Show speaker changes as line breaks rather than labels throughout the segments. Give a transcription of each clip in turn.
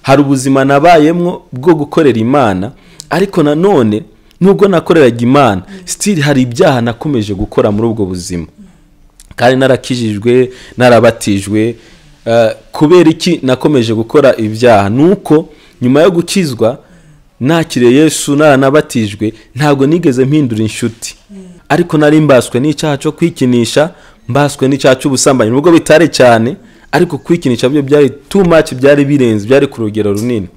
Hari ubuzima nabayemwo bwo gukorera Imana, ariko nanone nubwo nakoreraga Imana still hari ibyaha nakomeje gukora muri ubwo buzima, kandi narakijijwe, narabatijwe. Kubera iki nakomeje gukora ibyaha? Nuko nyuma yo gukizwa nakiriye Yesu, naranabatijwe, ntabwo nigeze mpindura inshuti, ariko nari mbaswe n'icyaha cyo kwikinisha, mbaswe n'icyaha cy'ubusambanyi, nubwo bitare cyane, ariko kwikinisha byo byari too much, byari birenze, byari ku rugero runini.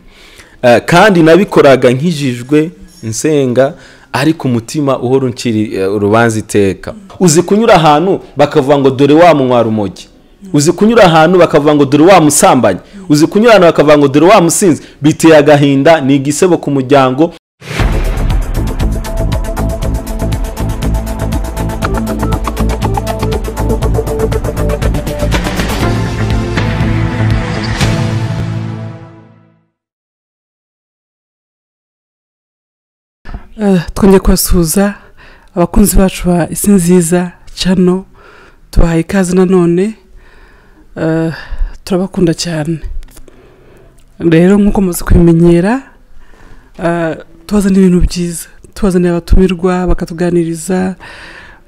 Kandi nabikoraga nkijijwe, nsenga, ariko umutima uhora uncira urubanza iteka. Uzi kunyura ahantu bakavuga ngo dore wa munywa rumogi, uzi kunyura ahantu bakavuga ngo dore wa musambanyi, uzi kunyura ahantu bakavuga ngo dore wa musinzi. Biteye agahinda, ni igisebo ku muryango.
Twongeye kubasuhuza abakunzi bacu ba Isi Nziza Channel, tubahaye ikaze nanone, turabakunda cyane. Rero nk'uko mumaze kubimenyera, tubazanira ibintu byiza, tubazanira abatumirwa bakatuganiriza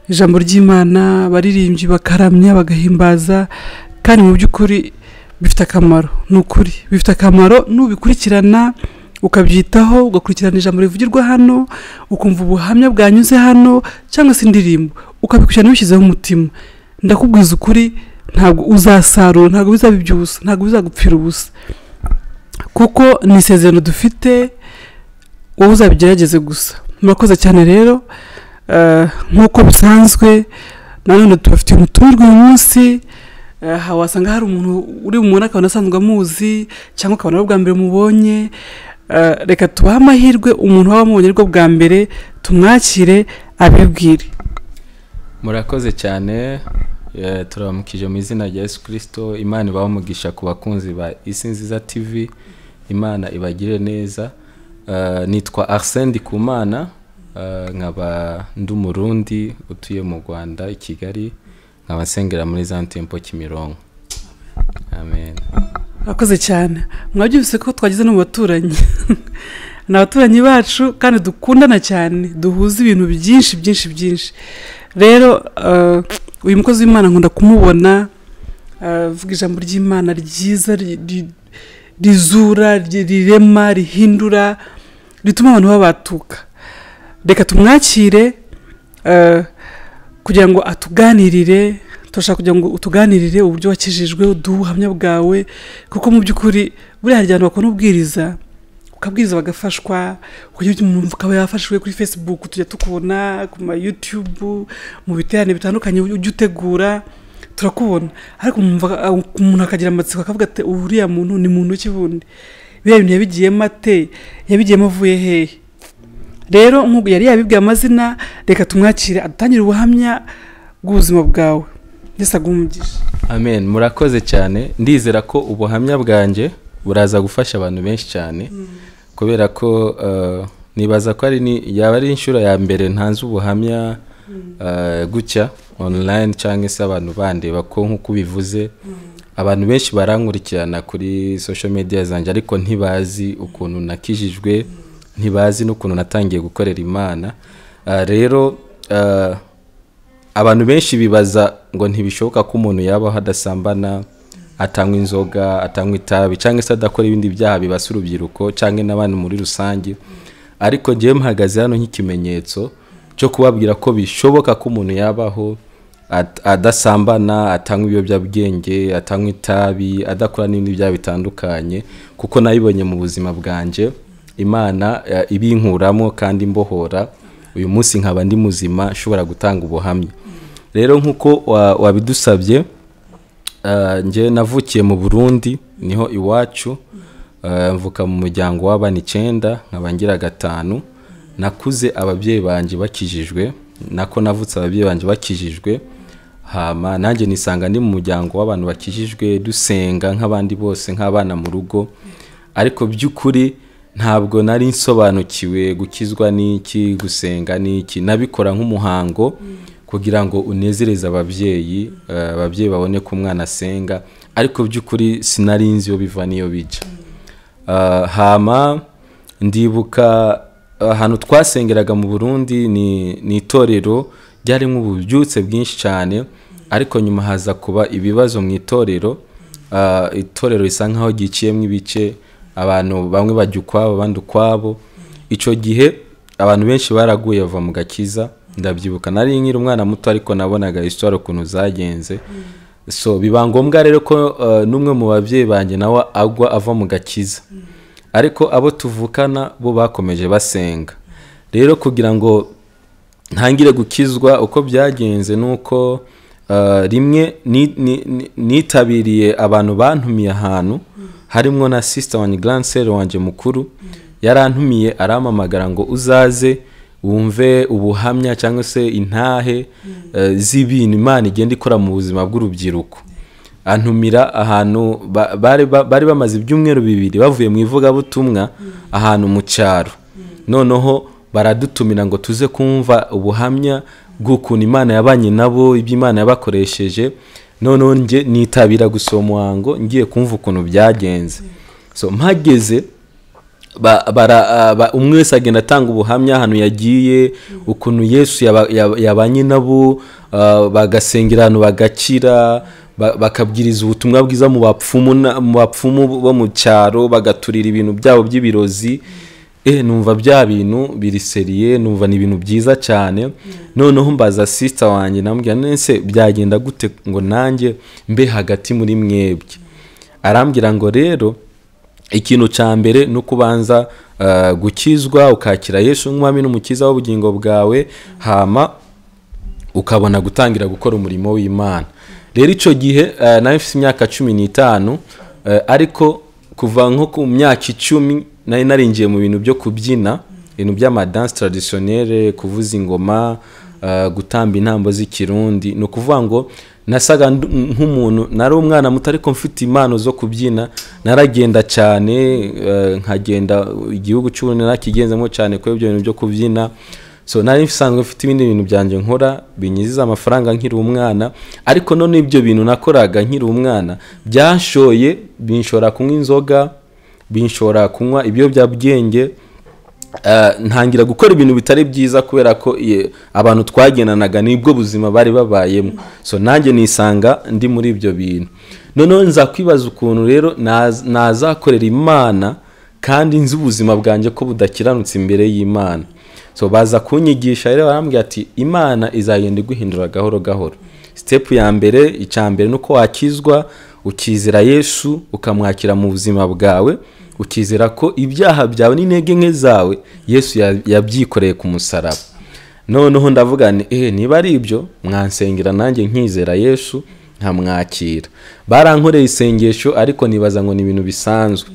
ijambo ry'Imana, abaririmbyi bakaramya bagahimbaza, kandi mu by'ukuri bifite akamaro. Ni ukuri bifite akamaro nubikurikirana ukabyitaho, ugakurikirana ijambo rivugirwa hano, ukumva ubuhamya bwanyuze hano cyangwa se indirimbo, ukabikurikirana ubishyizeho umutima. Ndakubwiza ukuri, ntabwo uzasarura, ntabwo bizaba iby'ubusa, ntabwo bizagupfira ubusa, kuko ni isezerano dufite, wowe uzabigerageze gusa. Murakoze cyane rero. Nk'uko bisanzwe nanone tubafitiye umutumirwa uyu munsi. Wasanga hari umuntu uri bumubone akabona asanzwe amuzi, cyangwa akabona ari ubwa mbere mubonye. Reka tubahe amahirwe, umuntu waba amubonye aribwo bwa mbere tumwakire abibwire.
Murakoze cyane, turabamukije mu izina rya Yesu Kristo. Imana ibahe umugisha ku bakunzi ba Isi Nziza TV, Imana ibagire neza. Nitwa Arsene Ndikumana, nkaba ndi Umurundi utuye mu Rwanda i Kigali, nkaba nsengera muri Zion Temple Kimironko. Amen.
Murakoze cyane. Mwabyumvise ko twagize no mu baturanyi. Ni abaturanyi bacu kandi dukundana cyane, duhuza ibintu byinshi byinshi byinshi. Rero uyu mukozi w'Imana nkunda kumubona avuga ijambo ry'Imana ryiza, rizura, rirema, rihindura, rituma abantu babatuka. Reka tumwakire kugira ngo atuganirire. Turashaka kugira ngo utuganirire uburyo wakijijwe, uduhe ubuhamya bwawe, kuko mu by'ukuri buriya hari abantu bakunda ubwiriza, ukabwiriza bagafashwa, kugira ngo umuntu akaba yafashwe kuri Facebook, tujya tukubona ku ma YouTube, mu biterane bitandukanye ujya utegura turakubona, ariko umuntu akagira amatsiko akavuga ati uriya muntu ni muntu ki bundi, biriya bintu yabigiyemo ate, yabigiyemo avuye hehe? Rero nk'uko yari yabibwiye amazina, reka tumwakire adutangire ubuhamya bw'ubuzima bwawe. Yesu aguhe umugisha.
Amen. Murakoze cyane. Ndizera ko ubuhamya bwanjye buraza gufasha abantu benshi cyane, kubera ko nibaza ko yaba ari inshuro ya mbere ntanze ubuhamya gutya online, cyangwa se abantu bandeba, ko nk'uko ubivuze abantu benshi barankurikirana kuri social media zanjye, ariko ntibazi ukuntu nakijijwe, ntibazi n'ukuntu natangiye gukorera Imana. Rero abantu benshi bibaza ngo ntibishoboka ko umuntu yabaho adasambana, atanywa inzoga, atanywa itabi, cyangwa se adakora ibindi byaha bibasa urubyiruko cyangwa n'abantu muri rusange. Ariko njyewe mpagaze hano nk'ikimenyetso cyo kubabwira ko bishoboka ko umuntu yabaho adasambana, atanywa ibiyobyabwenge, atanywa itabi, adakora n'ibindi byaha bitandukanye, kuko nabibonye mu buzima bwanjye. Imana ibinkuramo kandi imbohora. Uyu munsi nkaba ndi muzima, nshobora gutanga ubuhamya. Rero nk'uko wabidusabye, njye navukiye mu Burundi, niho iwacu, mvuka mu muryango w'abana 9, nkaba ngira 5. Nakuze ababyeyi banje bakijijwe, nako navutse ababyeyi banje bakijijwe, hama nanjye nisanga ndi mu muryango w'abantu bakijijwe, dusenga nk'abandi bose, nk'abana mu rugo. Ariko by'ukuri ntabwo nari nsobanukiwe gukizwa n'iki, gusenga n'iki. Nabikora nk'umuhango kugira ngo unezereze ababyeyi, ababyeyi babone ko umwana asenga, ariko by'ukuri sinari nzi iyo biva n'iyo bija. Hama ndibuka ahantu twasengeraga mu Burundi ni itorero ryarimo ububyutse bwinshi cyane, ariko nyuma haza kuba ibibazo mu itorero. Itorero risa nkaho giciyemo ibice, abantu bamwe bajya ukwabo abandi ukwabo. Icyo gihe abantu benshi baraguye bava mu gakiza. Ndabyibuka nari nkiri umwana muto, ariko nabonaga histoire ukuntu zagenze. So biba ngombwa rero ko n'umwe mu babyeyi banjye nawe agwa ava mu gakiza, ariko abo tuvukana bo bakomeje basenga. Rero kugira ngo ntangire gukizwa, uko byagenze nuko rimwe nitabiriye abantu bantumiye ahantu harimo na sister wanjye, grand sœur wanjye mukuru, yarantumiye arampamagara ngo uzaze wumve ubuhamya cyangwa se intahe z'ibintu Imana igenda ikora mu buzima bw'urubyiruko. Antumira ahantu bari bamaze ibyumweru 2 bavuye mu ivugabutumwa ahantu mu cyaro. Noneho baradutumira ngo tuze kumva ubuhamya bw'ukuntu Imana yabanye nabo, ibyo Imana yabakoresheje. Noneho nge nitabira gusoma umuhango ngiye kumva ukuntu byagenze. So mpageze umwe wese agenda atanga ubuhamya ahantu yagiye, ukuntu Yesu yabanye nabo, bagasengera ahantu bagakira, bakabwiriza ubutumwa bwiza mu bapfumu bo mu cyaro, bagaturira ibintu byabo by'ibirozi. Numva bya bintu biri seriye, numva ni ibintu byiza cyane. Noneho mbaza sister wanjye, namubwira nese byagenda gute ngo nanjye mbe hagati muri mwebwe. Arambwira ngo rero ikintu cya mbere ni ukubanza gukizwa, ukakira Yesu nk'umwami n'umukiza w'ubugingo bwawe, hama ukabona gutangira gukora umurimo w'Imana. Rero icyo gihe nari mfite imyaka 15, ariko kuva nko ku myaka 10 nari narinjiye mu bintu byo kubyina, ibintu by'amadanse traditionnelle, kuvuza ingoma, gutamba intambo z'ikirundi. Ni ukuvuga ngo nasaga nk'umuntu, nari umwana muto ariko mfite impano zo kubyina. Naragenda cyane, nkagenda igihugu cy'Uburundi narakigenzemo cyane kubera ibyo bintu byo kubyina. So nari nsanzwe mfite ibindi bintu byanjye nkora binyiziza amafaranga nkiri umwana, ariko none ibyo bintu nakoraga nkiri umwana byanshoye, binshora kunywa inzoga, binshora kunywa ibiyobyabwenge. Ntangira gukora ibintu bitari byiza kubera ko abantu twagendanaga nibwo buzima bari babayemo. So nanjye nisanga ndi muri ibyo bintu. Noneho nza kwibaza ukuntu rero nazakorera Imana kandi nzi ubuzima bwanjye ko budakiranutse imbere y'Imana. So baza kunyigisha rero, barambwira ati Imana izagenda iguhindura gahoro gahoro. Step ya mbere, icya mbere nuko wakizwa, ukizera Yesu, ukamwakira mu buzima bwawe, ukizera ko ibyaha byawe n'intege nke zawe Yesu yabyikoreye ku musaraba. Noneho ndavuga nti niba ari ibyo mwansengera nanjye nkizera Yesu nkamwakira. Barankoreye isengesho ariko nibaza ngo ni ibintu bisanzwe.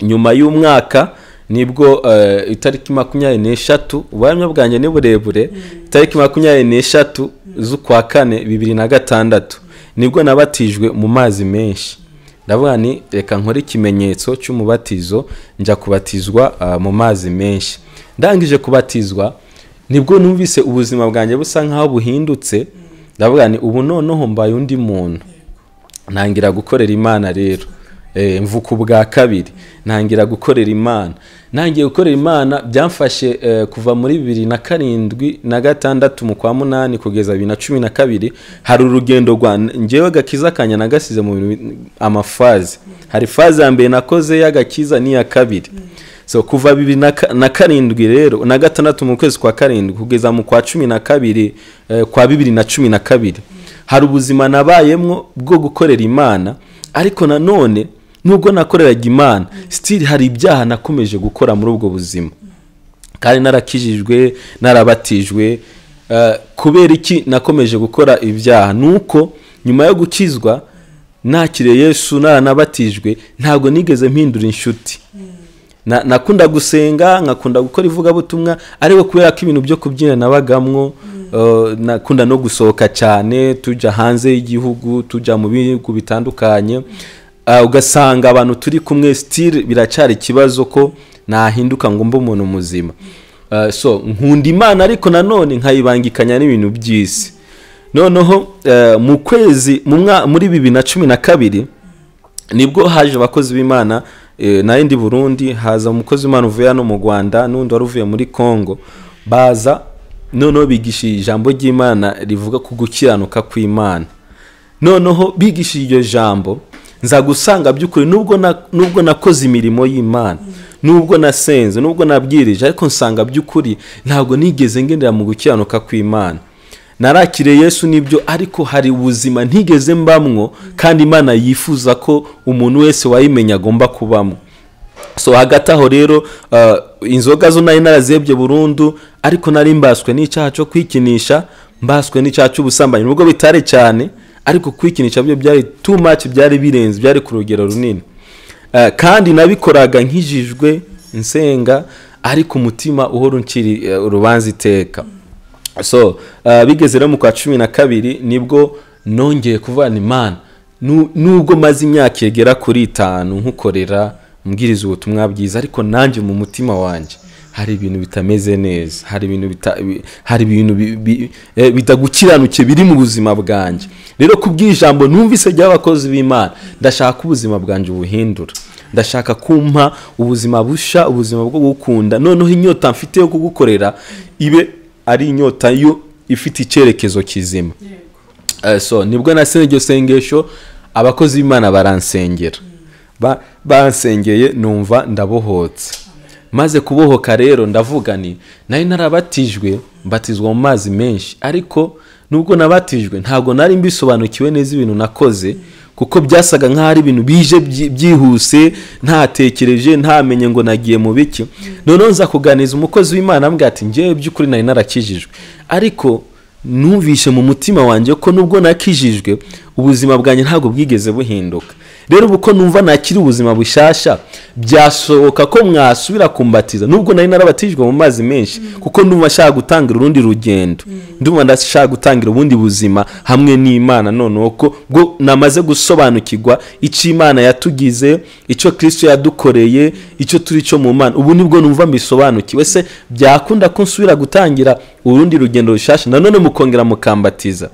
Nyuma y'umwaka nibwo itariki 23, ubuhamya bwanjye ni burebure, itariki 23 z'ukwa 4 2006 nibwo nabatijwe mu mazi menshi. Ndavuga ni reka nkore ikimenyetso cy'umubatizo, njya kubatizwa mu mazi menshi. Ndangije kubatizwa nibwo numvise ubuzima bwanjye busa nkaho buhindutse. Ndavuga ni ubu noneho mbaye undi muntu, ntangira gukorera Imana. Rero mvuka ubwa kabiri, ntangira gukorera Imana. Ntangiye gukorera Imana byamfashe kuva muri 2007 na 6 mu kwa 8 kugeza 2012. Hari urugendo rwa njyewe gakiza kanya nagasize mu amafaze. Hari faze ya mbere nakoze y'agakiza n'iya kabiri. So kuva 2007 rero na 6 mu kwezi kwa 7 kugeza mu kwa 12 kwa 2012, hari ubuzima nabayemwo bwo gukorera Imana. Ariko nanone nubwo nakoreraga Imana, still hari ibyaha nakomeje gukora muri ubwo buzima, kandi narakijijwe, narabatijwe. Kubera iki nakomeje gukora ibyaha? Nuko nyuma yo gukizwa nakiriye Yesu naranabatijwe, ntabwo nigeze mpindura inshuti. Nakunda gusenga, nkakunda gukora ivugabutumwa, ariko kubera ko ibintu byo kubyina nabagamwo, nakunda no gusohoka cyane, tujya hanze y'igihugu, tujya mu bihugu bitandukanye, ugasanga abantu turi kumwe still biracyari ikibazo ko nahinduka ngo mbe umuntu muzima. So nkunda Imana ariko nanone nkayibangikanya n'ibintu by'isi. Noneho mu kwezi muri 2012 nibwo haje abakozi b'Imana Nari ndi Burundi, haza umukozi w'Imana uvuye hano mu Rwanda n'undi wari uvuye muri Congo, baza noneho bigisha ijambo ry'Imana rivuga ku gukiranuka kw'Imana. Noneho bigisha iryo jambo, nza gusanga by'ukuri nubwo nakoze imirimo y'Imana, nubwo nasenze, nubwo nabwirije, ariko nsanga by'ukuri ntabwo nigeze ngendera mu gukiranuka kw'Imana. Narakiriye Yesu nibyo, ariko hari ubuzima ntigeze mbamwo, kandi Imana yifuza ko umuntu wese wayimenya agomba kubamo. So hagati aho rero, inzoga zo nari narazebye burundu, ariko nari mbaswe n'icyaha cyo kwikinisha, mbaswe n'icyaha cy'ubusambanyi, nubwo bitare cyane, ariko kwikinisha byo byari too much, byari birenze, byari ku rugero runini. Kandi nabikoraga nkijijwe nsenga, ariko umutima uhora uncira urubanza iteka. So bigeze rero mu kwa 12 nibwo nongeye kuvana Imana, nubwo maze imyaka igera kuri 5 nkukorera mbwiriza ubutumwa bwiza, ariko nanjye mu mutima wanjye hari ibintu bitameze neza, hari ibintu hari ibintu bitagukiranuke biri mu buzima bwanjye. Rero kubw'ijambo numvise ry'abakozi b'Imana, ndashaka ubuzima bwanjye ubuhindura, ndashaka kumpa ubuzima busha, ubuzima bwo gukunda, noneho inyota mfite yo kugukorera ibe ari inyota yo ifite icyerekezo kizima. So nibwo nasenze iryo sengesho, abakozi b'Imana baransengera, bansengeye numva ndabohotse. Maze kubohoka rero ndavuga ni nari narabatijwe, mbatizwa mu mazi menshi, ariko nubwo nabatijwe ntabwo nari mbisobanukiwe neza ibintu nakoze, kuko byasaga nkaho ari ibintu bije byihuse, ntatekereje, ntamenye ngo nagiye mu biki. Noneho nza kuganiza umukozi w'Imana ambwira ati njyewe by'ukuri nari narakijijwe, ariko numvishe mu mutima wanjye ko nubwo nakijijwe ubuzima bwanjye ntabwo bwigeze buhinduka. Rero ubu ko numva nakiri ubuzima bushasha, byasohoka ko mwasubira kumbatiza nubwo nari narabatijwe mu mazi menshi, kuko ndumva nshaka gutangira urundi rugendo, ndumva ndashaka gutangira ubundi buzima hamwe n'Imana. Noneho ko bwo namaze gusobanukirwa icyo Imana yatugize, icyo Kristo yadukoreye, icyo turi cyo mu Mana, ubu nibwo numva mbisobanukiwe. Se byakunda ko nsubira gutangira urundi rugendo rushasha nanone mukongera mukambatiza?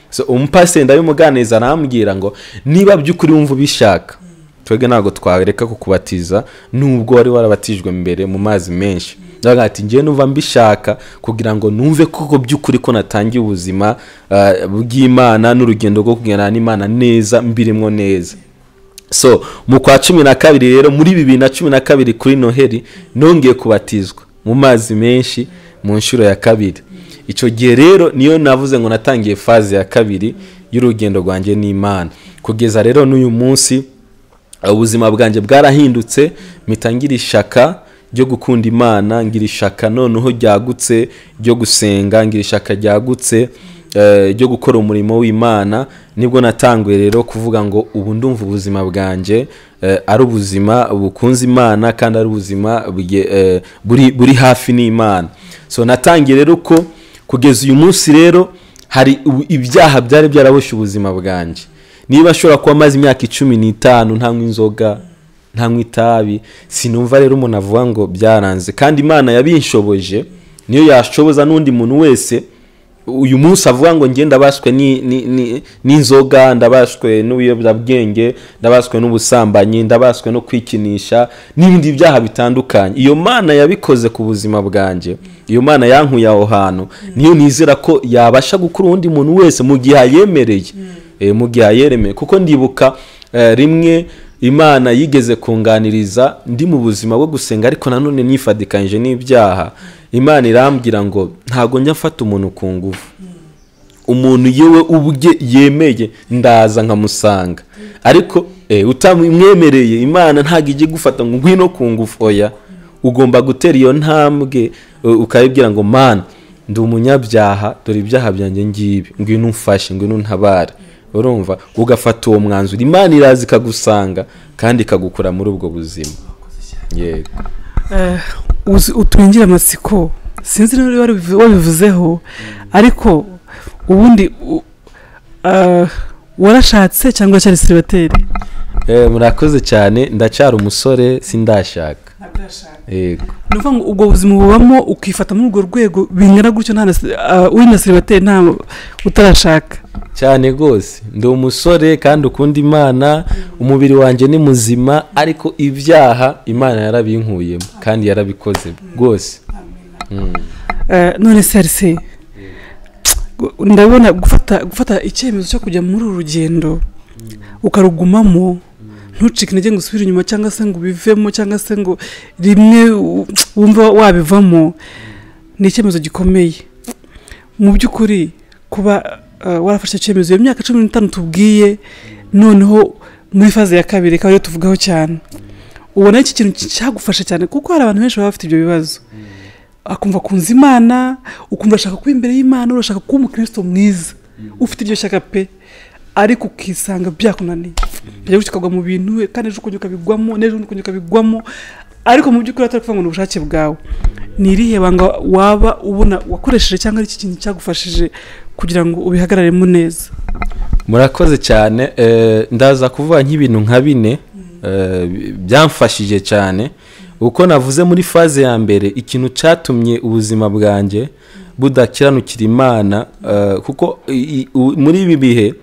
So umupasiteri ndabimuganiza arambwira ngo niba by'ukuri wumva ubishaka, twebwe ntabwo twareka kukubatiza nubwo wari warabatijwe mbere mu mazi menshi. Ndavuga ati njyewe numva mbishaka kugira ngo numve koko by'ukuri ko natangiye ubuzima bw'Imana n'urugendo rwo kugendana n'Imana neza, mbirimo neza. So mu kwa 12 rero muri 2012 kuri Noheli nongeye kubatizwa mu mazi menshi mu nshuro ya kabiri. Icyo gihe rero niyo navuze ngo natangiye faze ya kabiri y'urugendo rwanjye n'Imana. Kugeza rero n'uyu munsi ubuzima bwanjye bwarahindutse, mitangira ishaka ryo gukunda Imana, ngira ishaka noneho ryagutse ryo gusenga, ngira ishaka ryagutse ryo gukora umurimo w'Imana. Nibwo natanguye rero kuvuga ngo ubu ndumva ubuzima bwanjye ari ubuzima bukunze Imana, kandi ari ubuzima buri hafi n'Imana. So natangiye rero ko kugeza uyu munsi rero hari ibyaha byari byaraboshye ubuzima bwanjye. Niba ashobora kuba amaze imyaka 15 ntanywa inzoga, ntanywa itabi, sinumva rero umuntu avuga ngo byaranze. Kandi Imana yabinshoboje, niyo yashoboza n'undi muntu wese uyu munsi avuga ngo njye ndabaswe n'inzoga, ndabaswe n'ubuyobyabwenge, ndabaswe n'ubusambanyi, ndabaswe no kwikinisha n'ibindi byaha bitandukanye. Iyo Mana yabikoze ku buzima bwanjye, iyo Mana yankuye aho hantu, niyo nizera ko yabasha gukura undi muntu wese mu gihe ayemereye, mu gihe ayeremeye. Kuko ndibuka rimwe Imana yigeze kunganiriza ndi mu buzima bwo gusenga, ariko nanone nifadikanyije n'ibyaha. Imana irambwira ngo ntago njya mfata umuntu ku ngufu, umuntu yewe ubwe yemeye ndaza nkamusanga, ariko utamwemereye Imana ntago ijye gufata ngo ngwino ku ngufu. Oya, ugomba gutera iyo ntambwe ukayibwira ngo Mana ndi umunyabyaha, dore ibyaha byanjye ngibi, ngwino umfashe, ngwino untabare. Urumva, ugafata uwo mwanzuro, Imana iraza ikagusanga kandi ikagukura muri ubwo buzima. Yego.
Uturingira amatsiko, sinzi niba wabivuzeho, ariko ubundi warashatse cyangwa cyari célibataire?
Murakoze cyane, ndacyari umusore, sindashaka. Yego.
Ni ukuvuga ngo ubwo buzima bubamo ukifata muri urwo rwego bingana gutyo, nta uri na célibataire, nta utarashaka?
Cyane rwose, ndi umusore kandi ukunda Imana, umubiri wanjye ni muzima, ariko ibyaha Imana yarabinkuyemo kandi yarabikoze rwose.
None se Arise, ndabona gufata icyemezo cyo kujya muri uru rugendo ukarugumamo, ntucike intege ngo usubire inyuma cyangwa se ngo ubivemo cyangwa se ngo rimwe wumva wabivamo, ni icyemezo gikomeye. Mu by'ukuri kuba warafashe icyemezo iyo myaka 15 tubwiye, noneho muri phase ya kabiri ikaba ariyo tuvugaho cyane, ubona iki kintu cyagufasha cyane, kuko hari abantu benshi baba bafite ibyo bibazo, akumva akunze Imana, ukumva ashaka kuba imbere y'Imana, urashaka kuba umukristo mwiza, ufite iryo shyaka pe, ariko ukisanga byakunaniye, bijya gutyo ukagwa mu bintu, kandi ejo ukongera ukabigwamo, n'ejo bundi ukongera ukabigwamo, ariko mu by'ukuri atari kuvuga ngo ni ubushake bwawe. Ni irihe banga waba ubona wakoresheje cyangwa ari iki kintu cyagufashije kugira ngo ubihagararemo neza?
Murakoze cyane. Ndaza kuvuga nk'ibintu nka bine byamfashije cyane. Uko navuze muri phase ya mbere, ikintu cyatumye ubuzima bwanjye budakiranukira Imana, kuko muri ibi bihe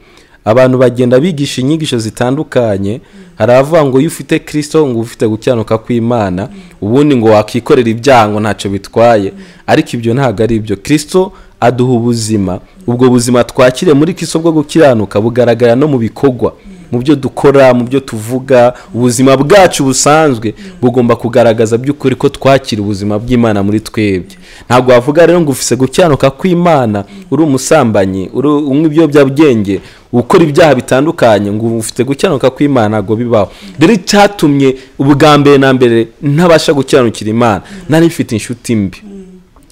abantu bagenda bigisha inyigisho zitandukanye, hari abavuga ngo iyo ufite Kristo ngo ufite gukiranuka kw'Imana, ubundi ngo wakikorera ibyaha ngo ntacyo bitwaye, ariko ibyo ntabwo ari ibyo. Kristo aduha ubuzima, ubwo buzima twakire muri Kristo bwo gukiranuka bugaragara no mu bikorwa, mu byo dukora, mu byo tuvuga. Ubuzima bwacu busanzwe bugomba kugaragaza by'ukuri ko twakira ubuzima bw'Imana muri twebwe. Ntabwo wavuga rero ngo ufise gukiranuka kw'Imana uri umusambanyi, uri unywa ibiyobyabwenge, ukora ibyaha bitandukanye, ngo ufite gukiranuka kw'Imana, ntabwo bibaho. Rero icyatumye ubwa mbere na mbere ntabasha gukiranukira Imana, nari mfite inshuti mbi.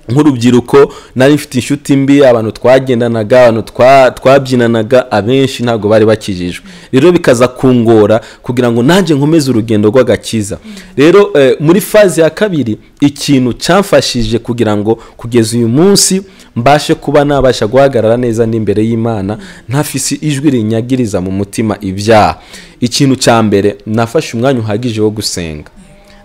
Nk'urubyiruko nari mfite inshuti mbi, abantu twagendanaga, abantu twabyinanaga, abenshi ntabwo bari bakijijwe. Rero bikaza kungora kugira ngo nanjye nkomeze urugendo rw'agakiza. Rero muri phase ya kabiri, ikintu cyamfashije kugira ngo kugeza uyu munsi mbashe kuba nabasha guhagarara neza n'imbere y'Imana, ntafise ijwi rinyagiriza mu mutima ibyaha, ikintu cya mbere nafashe umwanya uhagije wo gusenga.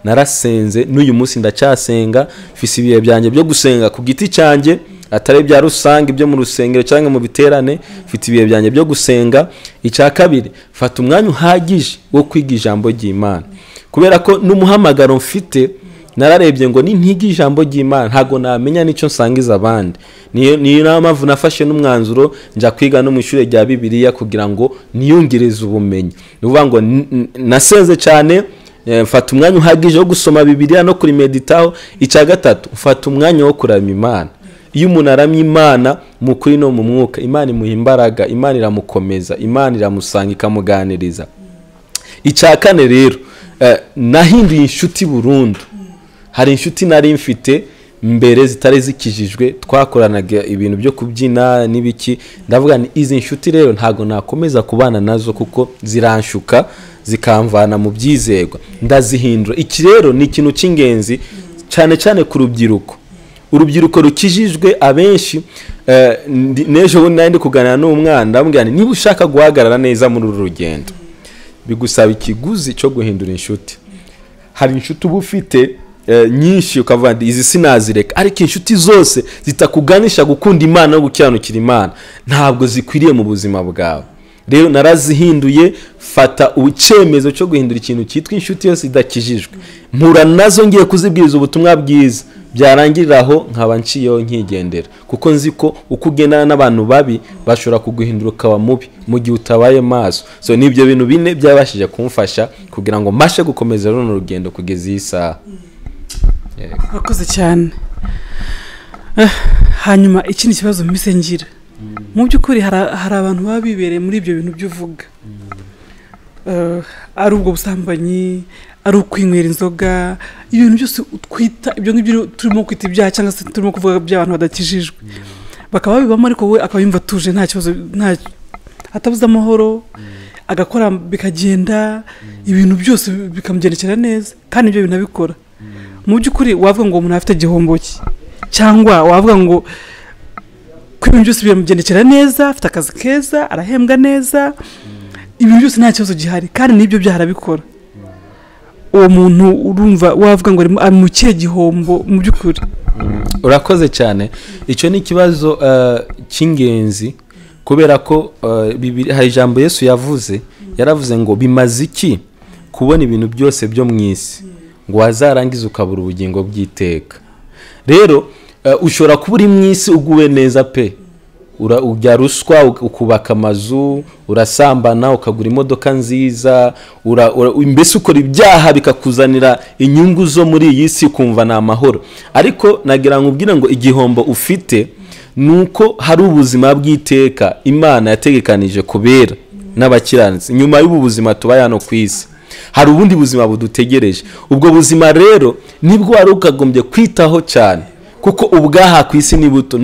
Narasenze, n'uyu munsi ndacyasenga, mfise ibihe byanjye byo gusenga ku giti cyanjye, atari ibya rusange ibyo mu rusengero cyangwa mu biterane, mfite ibihe byanjye byo gusenga. Icya kabiri, fata umwanya uhagije wo kwiga ijambo ry'Imana, kubera ko n'umuhamagaro mfite nararebye ngo nintiga ijambo ry'Imana ntago namenya n'icyo nsangiza abandi. Niyo mpamvu nafashe n'umwanzuro njya kwiga no mu ishuri rya Bibiliya kugira ngo niyongereze ubumenyi. Ni ukuvuga ngo nasenze cyane, mfata umwanya uhagije wo gusoma Bibiliya no kurimeditaho. Icya gatatu, mfata umwanya wo kuramya Imana. Iyo umuntu aramya Imana mu kuri no mu mwuka, Imana imuha imbaraga, Imana iramukomeza, Imana iramusanga ikamuganiriza. Icya kane rero, nahinduye inshuti burundu. Hari inshuti nari mfite mbere zitari zikijijwe, twakoranaga ibintu byo kubyina n'ibiki, ndavuga ni izi nshuti rero ntago nakomeza kubana nazo kuko ziranshuka zikamvana mu byizerwa, ndazihindura. Iki rero ni ikintu cy'ingenzi cyane cyane ku rubyiruko. Urubyiruko rukijijwe abenshi, n'ejo bundi nari ndi kuganira n'umwana, ndamubwira nti niba ushaka guhagarara neza muri uru rugendo bigusaba ikiguzi cyo guhindura inshuti. Hari inshuti uba ufite nyinshi ukavuga nti izi sinazireka, ariko inshuti zose zitakuganisha gukunda Imana no gukiranukira Imana ntabwo zikwiriye mu buzima bwawe. Rero narazihinduye, fata icyemezo cyo guhindura ikintu cyitwa inshuti yose idakijijwe, mpura nazo ngiye kuzibwiriza ubutumwa bwiza, byarangirira aho nkaba nciyeho nkigendera, kuko nzi ko uko ugendana n'abantu babi bashobora kuguhindura ukaba mubi mu gihe utabaye maso. So nibyo bintu bine byabashije kumfasha kugira ngo mbashe gukomeza runo rugendo kugeza iyi saha.
Urakoze cyane. Hanyuma ikindi kibazo mpise ngira, mu by'ukuri hari abantu baba bibereye muri ibyo bintu by'uvuga, ari ubwo busambanyi, ari ukwinywera inzoga, ibintu byose twita ibyo ngibyo turimo kwita ibyaha cyangwa se turimo kuvuga by'abantu badakijijwe, bakaba babibamo, ariko we akaba yumva atuje, nta kibazo, nta atabuze amahoro, agakora bikagenda, ibintu byose bikamugendekera neza, kandi ibyo bintu abikora. Mu by'ukuri wavuga ngo umuntu afite igihombo cye, cyangwa wavuga ngo ko ibintu byose biramugendekera neza, afite akazi keza, arahembwa neza, ibintu byose nta kibazo gihari, kandi n'ibyo byaha arabikora. Uwo muntu urumva wavuga ngo ari mu kihe gihombo mu by'ukuri?
Urakoze cyane. Icyo ni ikibazo cy'ingenzi, kubera ko hari ijambo Yesu yavuze, yaravuze ngo bimaze iki kubona ibintu byose byo mu isi ngo wazarangize ukabura ubugingo bw'iteka. Rero ushobora kuba uri mu isi uguwe neza pe, urya ruswa ukubaka amazu, urasambana ukagura imodoka nziza, mbese ukora ibyaha bikakuzanira inyungu zo muri iyi si, ukumva ni amahoro. Ariko nagira ngo ubwire ngo igihombo ufite ni uko hari ubuzima bw'iteka Imana yategekanije kubera n'abakiranutsi. Nyuma y'ubu buzima tuba hano ku isi hari ubundi buzima budutegereje. Ubwo buzima rero nibwo wari ukagombye kwitaho cyane, kuko ubwaha ku isi ni buto.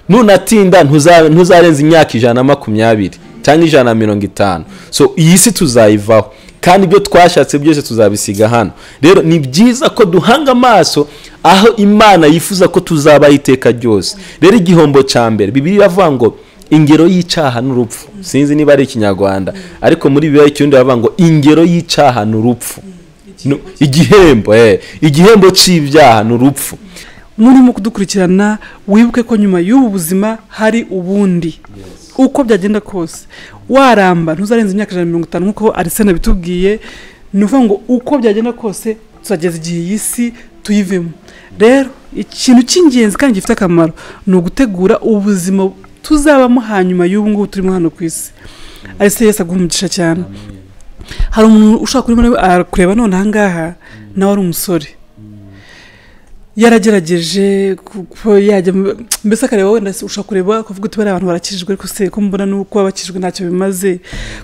Nunatinda ntuzarenza imyaka 120 cyangwa 150. So iyi si tuzayivaho, kandi ibyo twashatse byose tuzabisiga hano. Rero ni byiza ko duhanga amaso aho Imana yifuza ko tuzabaho iteka ryose. Rero igihombo cya mbere, Bibiliya iravuga ngo ingero y'icyaha n'urupfu. Sinzi niba ari Ikinyarwanda, ariko muri Bibiliya ikirundi baravuga ngo ingero y'icyaha n'urupfu. Igihembo, igihembo cy'ibyaha n'urupfu.
Murimo kudukurikirana, wibuke ko nyuma y'ubu buzima hari ubundi. Uko byagenda kose waramba ntuzarenza imyaka 150 nkuko Arsene abitubwiye. Ni ukuvuga ngo uko byagenda kose tuzageza igihe iyi si tuyivemo. Rero ikintu cy'ingenzi kandi gifite akamaro ni ugutegura ubuzima tuzabamo hanyuma y'ubu ngubu turimo hano ku isi. Arsene, Yesu aguhe umugisha cyane. Hari umuntu ushaka kureba none aha ngaha, nawe ari umusore, yaragerageje kuko yajya mbese akareba, wenda ushobora kureba ukavuga uti bariya abantu barakijijwe, ariko se ko mbona nuko abakijijwe ntacyo bimaze,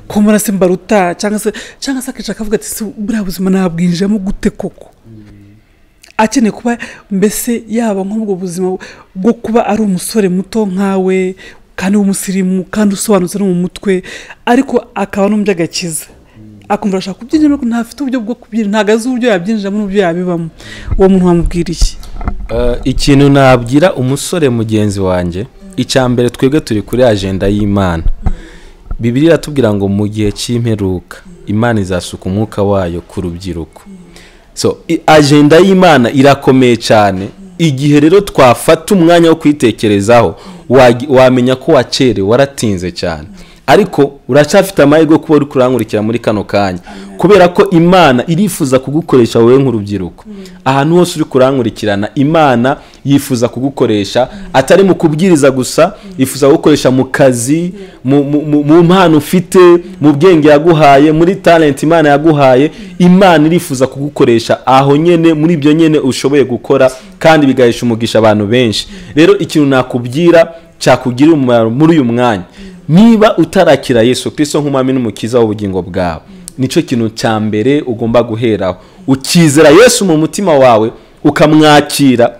ko mbona se mbaruta, cyangwa se akicara akavuga ati se buriya buzima nabwinjiramo gute koko? Akeneye kuba mbese yaba nk'ubwo buzima bwo kuba ari umusore muto nkawe kandi w'umusirimu kandi usobanutse no mu mutwe, ariko akaba n'umubyagakiza, akumva arashaka kubyinjiramo ariko ntafite uburyo bwo kubyinjira, ntabwo azi uburyo yabyinjiramo n'uburyo yabibamo. Uwo muntu wamubwira iki?
Ikintu nabwira umusore mugenzi wanjye, icya mbere twebwe turi kuri agenda y'Imana. Bibiliya iratubwira ngo mu gihe cy'imperuka Imana izasuka umwuka wayo ku rubyiruko. So agenda y'Imana irakomeye cyane. Igihe rero twafata umwanya wo kwitekerezaho, wamenya ko wacerewe, waratinze cyane. Ariko uracyafite amahirwe yo kuba uri kurankurikira muri kano kanya, kubera ko Imana irifuza kugukoresha wowe nk'urubyiruko. Ahantu hose uri kurankurikirana, Imana yifuza kugukoresha, atari mu kubwiriza gusa, yifuza kugukoresha mu kazi, mu mpano ufite, mu bwenge yaguhaye, muri talent Imana yaguhaye. Imana irifuza kugukoresha aho nyene, muri ibyo nyene ushoboye gukora, kandi bigahesha umugisha abantu benshi. Rero ikintu nakubwira cyakugirira umumaro muri uyu mwanya, niba utarakira Yesu Kristo nk'umwami n'umukiza w'ubugingo bwawe, nicyo kintu cya mbere ugomba guheraho. Ukizera Yesu mu mutima wawe, ukamwakira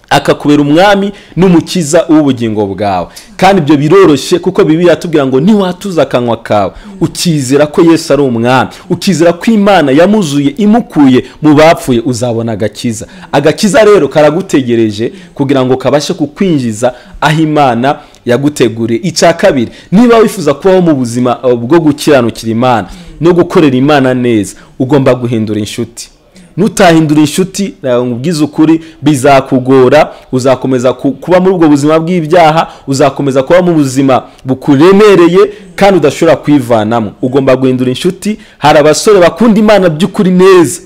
akakubera umwami n'umukiza w'ubugingo bwawe. Kandi ibyo biroroshye, kuko Bibiliya iratubwira ngo niwatuza akanwa kawe ukizera ko Yesu ari umwami, ukizera ko Imana yamuzuye imukuye mu bapfuye, uzabona agakiza. Agakiza rero karagutegereje kugira ngo kabashe kukwinjiza aho Imana yaguteguriye. Icya kabiri, niba wifuza kubaho mu buzima bwo gukiranukira Imana no gukorera Imana neza, ugomba guhindura inshuti. Nutahindura inshuti, nkubwize ukuri, bizakugora. Uzakomeza kuba muri ubwo buzima bw'ibyaha, uzakomeza kuba mu buzima bukuremereye kandi udashobora kwivanamo. Ugomba guhindura inshuti. Hari abasore bakunda Imana by'ukuri neza,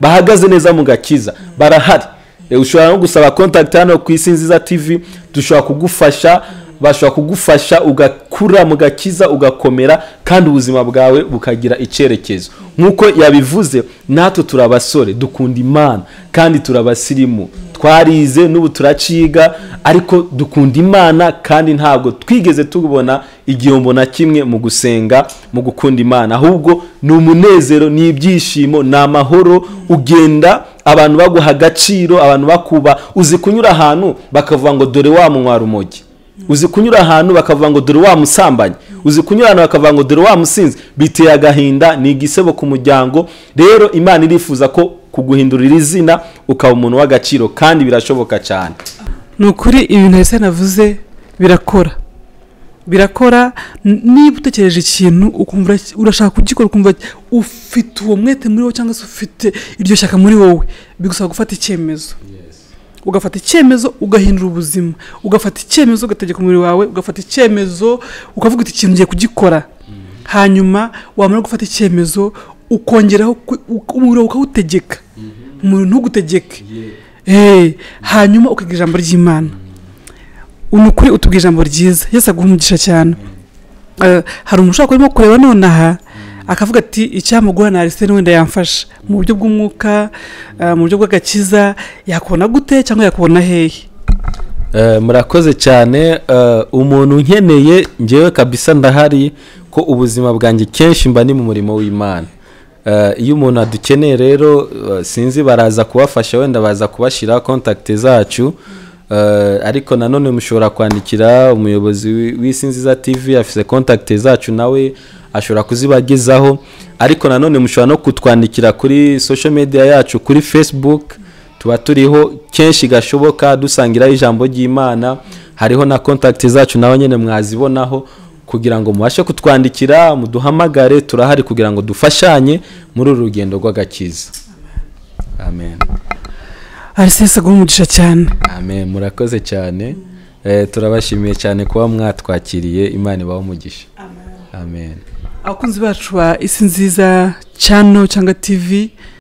bahagaze neza mu gakiza, barahari. Ushobora no gusaba contact hano ku Isi Nziza TV, dushobora kugufasha, bashobora kugufasha ugakura mu gakiza, ugakomera, kandi ubuzima bwawe bukagira icyerekezo. Nkuko yabivuze, natwe turi abasore dukunda Imana kandi turabasirimu, twarize n'ubu turaciga, ariko dukunda Imana kandi ntabwo twigeze tubona igihombo na kimwe mu gusenga, mu gukunda Imana. Ahubwo ni umunezero, ni ibyishimo, ni amahoro. Ugenda abantu baguha agaciro, abantu bakuba. Uzi kunyura ahantu bakavuga ngo dore wa munywa rumogi, uzi kunyura ahantu bakavuga ngo dore wa musambanyi, uzi kunyura ahantu bakavuga ngo dore wa musinzi. Biteye agahinda, ni igisebo ku muryango. Rero Imana irifuza ko kuguhindurira izina ukaba umuntu w'agaciro, kandi birashoboka cyane.
Ni ukuri ibintu Arsene navuze birakora. Birakora. Niba utekereje ikintu ukumva urashaka kugikora, ukumva ufite uwo mwete muri wowe cyangwa se ufite iryo shyaka muri wowe, bigusaba gufata icyemezo. Ugafata icyemezo ugahindura ubuzima, ugafata icyemezo ugategeka umubiri wawe, ugafata icyemezo ukavuga uti ikintu ngiye kugikora. Hanyuma wamara gufata icyemezo ukongeraho umubiri wawe ukawutegeka, umubiri ntugutegeke. Hanyuma ukiga ijambo ry'Imana. Ni ukuri utubwira ijambo ryiza. Yesu aguha umugisha cyane. Hari umuntu ushobora kuba arimo kureba nonaha akavuga ati icyamugura na Arsene wenda yamfasha mu buryo bw'umwuka, mu buryo bw'agakiza, yakubona gute cyangwa yakubona hehe?
Murakoze cyane. Umuntu nkeneye njyewe kabisa ndahari, ko ubuzima bwanjye kenshi mba ni mu murimo w'Imana. Iyo umuntu adukeneye rero, sinzi baraza kubafasha, wenda baza kubashyira contact zacu. Ariko nanone mushobora kwandikira umuyobozi w'Isi Nziza TV, afise contact zacu, nawe ashobora kuzibagezaho. Ariko nanone mushobora no kutwandikira kuri social media yacu, kuri Facebook tuba turiho kenshi gashoboka, dusangiraho ijambo ry'Imana. Hariho na contact zacu nawe nyine mwazibonaho, kugira ngo mubashe kutwandikira, muduhamagare, turahari kugira ngo dufashanye muri uru rugendo rw'agakiza. Amen.
Arsene, Yesu aguha umugisha cyane.
Amen. Murakoze cyane. Turabashimiye cyane kuba mwatwakiriye. Imana ibahe umugisha. Amen.
Abakunzi bacu ba Isi Nziza channel cyangwa TV.